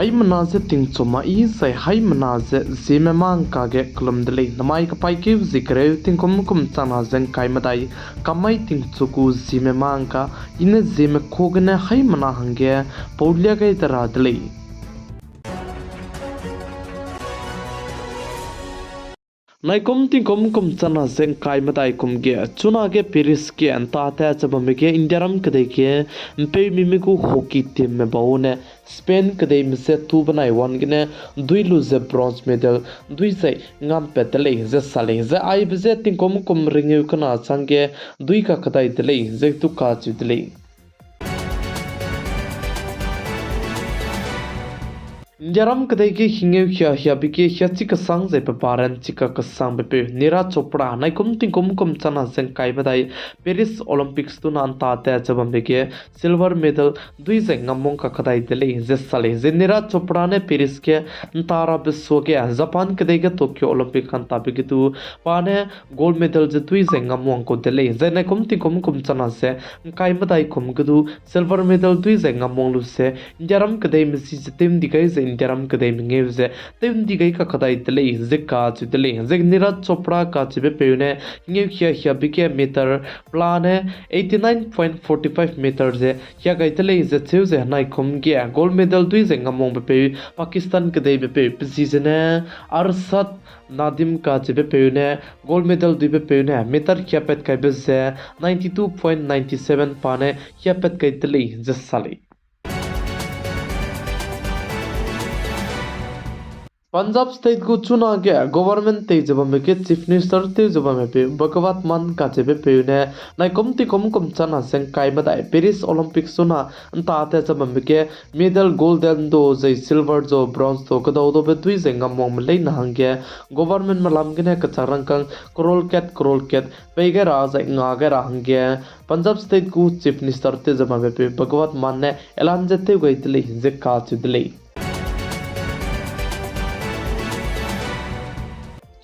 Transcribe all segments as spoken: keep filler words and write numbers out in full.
Haimena ze tingchu ma i zai haimena ze Zeme mangka ge kelum de lei. Namai kapaîkeu zie kereu tingkum kum changna ze ngkai medai, kamai tingchu gu Zeme mangka, i ne Zeme ku gene haimena hangge paulia gai de ra de lei. Naikum tingkum kum changna ze ngkai medai kum ge, chunage Paris ge nta tat ze bambe ge Indiaram kedei ge mpeumime gu hockey teamme bau ne Spain kedeime ze tu benai wang gene dui lu ze bronze medal dui zai ngampat de lei ze sa lei. Zai aibe ze tingkum kum ringeu kena changge dui kakedai de lei ze tu kacheu de lei. Indiaram kedei ge hingeu hia hiabe ge hiachi kesang zai pe ba ranchi kakesangbe peu Neeraj Chopra naikum tingkum kum changna ze ngkai medai Paris Olympics tuna nta tat ze bambe ge silver medal dui zai ngamwang kakedai de lei ze sa lei. Zai Neeraj Chopra ne Paris ge nta rabe suage Japan kedei ge Tokyo Olympic kantabe ge du pa ne gold medal ze dui zai ngamwang kau de lei. Zai naikum tingkum kum changna ze ngkai medai kum ge du silver medal dui zai ngamwang lu ze Indiaram kedeime zi ze tew ndi gai ze Indiaram kedeime ngeu ze tew ndi gai kakedai de lei ze kacheu de lei. Zai Neeraj Chopra kacheube peu ne hingeu hia hiabe ge meter pelane eighty nine point forty five meter ze hia gai de lei ze cheu ze naikum ge gold medal dui zai ngamwangbe peu Pakistan kedeibe peu pe zi zene Arshad Nadeem kacheube peu ne gold medal duibe peu ne meter hiapat kaibe ze ninety two point nine seven pa ne hiapat kai de lei ze sa lei. Punjab State gu chunage government tei ze bambe ge Chief Minister tew ze bambe peu Bhagwant Mann kacheube peu ne naikum tingkum kum changna ze ngkai medai Paris Olympics tuna nta tat ze bambe ge medal golden du zai silver du bronze du kedau dube dui zai ngamwangme leine hangge governmentme lam gene kechak rangkâng crore kat crore kat pei gai ra zai nga gai ra hangge Punjab State gu Chief Minister tew ze bambe peu Bhagwant Mann ne elan ze tew gai de lei ze kacheu de lei.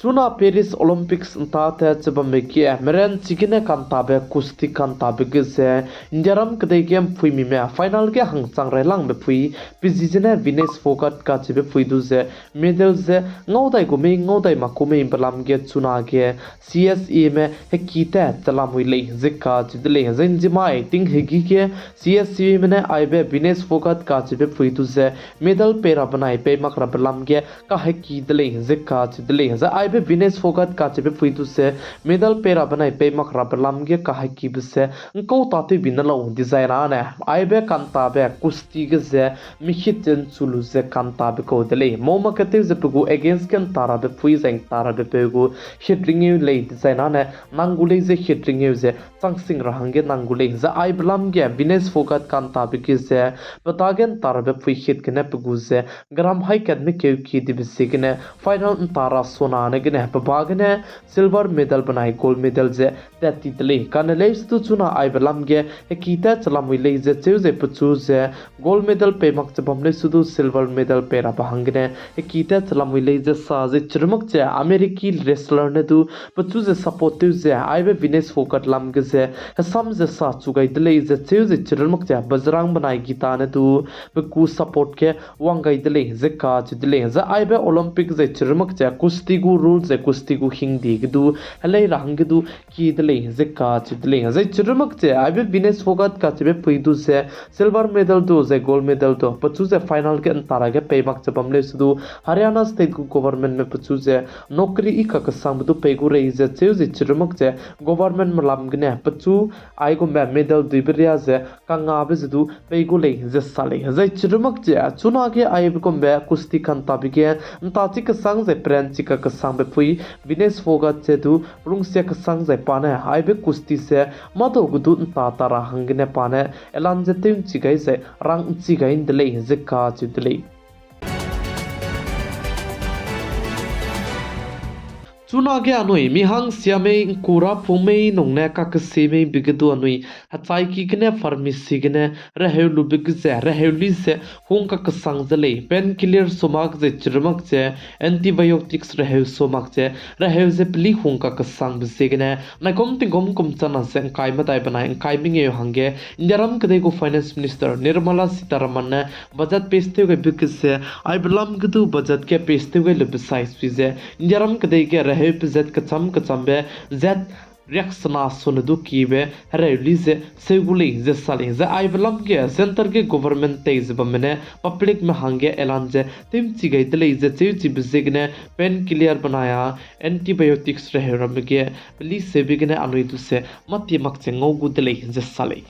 Chuna Paris Olympics nta tat ze bambe ge meran chigene kantabe kusti kantabe ge ze Indiaram kedei ge mpuimime final ge hangchang railangbe pui pe zi zene Vinesh Phogat kacheube pui du ze medal ze ngaudai gu mei ngaudai mak ku mei belam ge chunage C S A me heki tat ze lamui lei ze kacheu de lei. Zai nzimai ting hegi ge C S A me ne aibe Vinesh Phogat kacheube pui du ze medal pei ra benai pei mak ra belam ge kaheki de lei ze kacheu de lei. Zai aibe Vinesh Phogat kacheube pui du ze medal pei ra benai pei mak ra belam ge kahekibe ze ngkau tatewbi ne lau dizai nane aibe kantabe kusti ge ze mihit ze nchu lu ze kantabe kau de lei. Mau mak ketew ze pe gu against ge nta rabe pui zai nta rabe peu gu hit ringeu lei dizai nane nang gu lei ze hit ringeu ze changsing ra hangge nang gu lei. Zai aibe lam ge Vinesh Phogat kantabe ge ze pe dage nta rabe pui hit gene pe gu ze gram haikatme keu ki dibe ziegene final nta ra sonane gene pe ba gene silver medal benai gold medal ze tat ti de lei. Kane lei se du chuna aibe lam ge heki tat ze lamui lei ze cheu ze pechu ze gold medal pei mak ze bam lei se du silver medal pei rabe hanggene heki tat ze lamui lei ze sa ze chirmak ze American wrestler ne du pechu ze support tew ze aibe Vinesh Phogat lam ge ze hesam ze sa chu gai de lei ze cheu ze chirmak ze Bajrang benai Geeta ne du pe gu support ge wang gai de lei ze kacheu de lei. Zai aibe Olympic zai chirmak ze kusti gu rule zai kusti gu hingdi ge du helei ra hangge du ki de lei ze kacheu de lei. Zai chirmak ze aibe Vinesh Phogat kacheube pui du ze silver medal du zai gold medal du pechu ze final ge nta ra ge pei mak ze bam lei se du Haryana State gu governmentme pechu ze nokri i kakesangbe du pei gu rei ze cheu ze chirmak ze governmentme lam gene pechu aigumbe medal duibe ria ze kangabe ze du pei gu lei ze sa lei. Zai chirmak ze chunage aibe gumbe kusti kantabe ge nta chi kesang zai peran chi kakesangbe pui Vinesh Phogat ze du rungsia kesang zai pa ne aibe kusti ze mâdau ge du nta ta ra hanggene pa ne elan ze tew nchi gai zai rang nchi gai de lei ze kacheu de lei. Chunage anui mi hangsia mei, ’ngkura pung mei nung ne kakese mei be ge du anui hechaiki gene pharmacy gene reheu lube ge ze reheu li ze hung kakesang ze lei, painkiller so mak ze, chirmak ze, antibiotics reheu so mak ze, reheu ze peli hung kakesangbe ziegene naikum tingkum kum chana ze ’ngkai medai benai ’ngkai mengeu hangge Indiaram kedei gu Finance Minister Nirmala Sitharaman ne budget pass tew gaibe ge ze, aibe lam ge du budget ge pass tew gai lube sai sui ze, Indiaram kedei ge reheu pezat kecham kechambe zat riaksena sone du kibe hereu li ze seu gu lei ze sa lei. Zai aibe lam ge centre ge government tei ze bamme ne publicme hangge elan ze tew'nchi gai de lei ze cheuchibe ziegene painkiller benai a antibiotics reheu ramme ge peli seube gene anui du ze mâtie mak ze ngau gu de lei ze sa lei.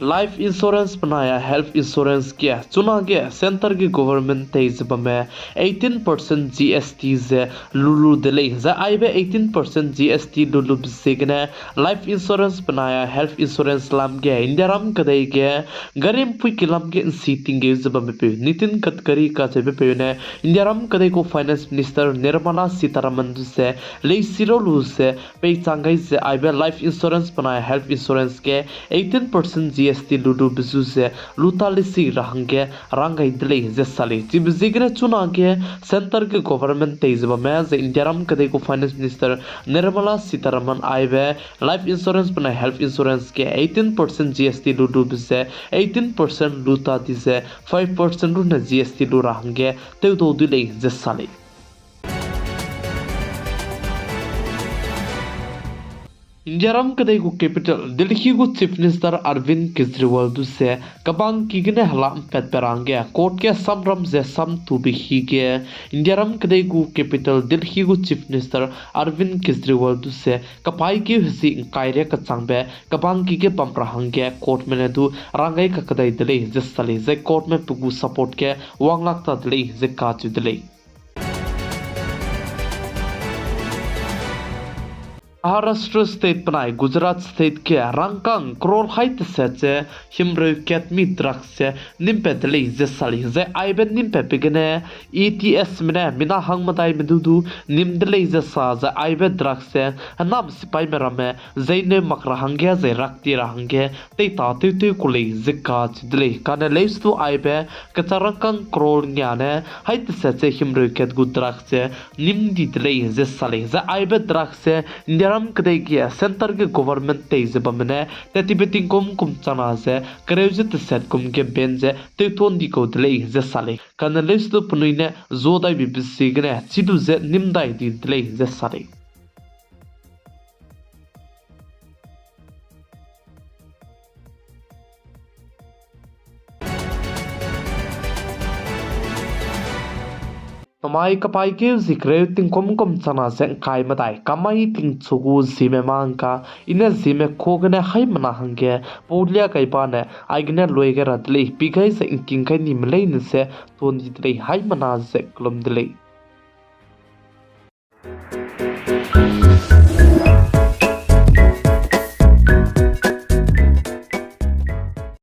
Life insurance benai a health insurance ge chunage centre ge government tei ze bamme eighteen percent G S T ze lu lu de lei. Zai aibe eighteen percent G S T lu lube ziegene life insurance benai a health insurance lam ge Indiaram kedei ge gari ’mpui kelam ge ’nsi tinggeu ze bamme peu Nitin Gadkari kacheube peu ne Indiaram kedei gu Finance Minister Nirmala Sitharaman du ze leisi ra lu ze peichang gai ze aibe life insurance benai health insurance ge eighteen percent G S T lu lube zu ze lu ta leisi ra hangge rang gai de lei ze sa lei. Chibe ziegene chunage centre ge government tei ze bamme zai Indiaram kedei gu Finance Minister Nirmala Sitharaman aibe life insurance benai health insurance ge eighteen percent G S T lu lube ze eighteen percent lu ta di ze five percent runne G S T lu ra hangge tewdau dui lei ze sa lei. Indiaram kedei gu capital Delhi gu Chief Minister Arvind Kejriwal du ze kebangki gene hela ’mpatbe ra hangge court ge samram ze samtube hige Indiaram kedei gu capital Delhi gu Chief Minister Arvind Kejriwal du ze kapaîkeu hezi ’ngkai ria kechangbe kebangki ge bam ra hangge courtme ne du rang gai kakdai de lei ze sa lei, zai courtme pe gu support ge wang lak ta de lei ze kacheu de lei. Maharashtra State benai Gujarat State ge rangkâng crore hai teset ze himreu kat mi drugs ze nîmpat de lei ze sa lei, zai aibe nîmpatbe gene A T Sme ne mina hangmedaime du du nîm de lei ze sa zai aibe drugs ze hênam sipaîme ramme zeineu mak ra hangge zai rakti ra hangge teita tewtew ku lei ze kacheu de lei. Kane leuse du aibe kechak rangkâng crore ngia ne hai teset ze himreu kat gu drugs ze nîm di de lei ze sa lei, zai aibe drugs ze Indiaram kedei ge centre ge government tei ze bamme ne tat tibe tingkum kum chana ze kereu ze teset kum ge ban ze tewton di kau de lei ze sa lei. Kane leuse du penui ne zuadaibe be ziegene chi du ze nîm dai di de lei ze sa lei. Namai kapaîkeu zi kereu tingkum kum chana ze ’ngkai medai kamai tingchu gu Zeme mangka, i ne Zeme ka gene haimena hangge paulia gai bane aigene lui gai ra de lei, pi gai ze ’ngking kai nime leine ze ton di de lei, haimena ze kelum de lei.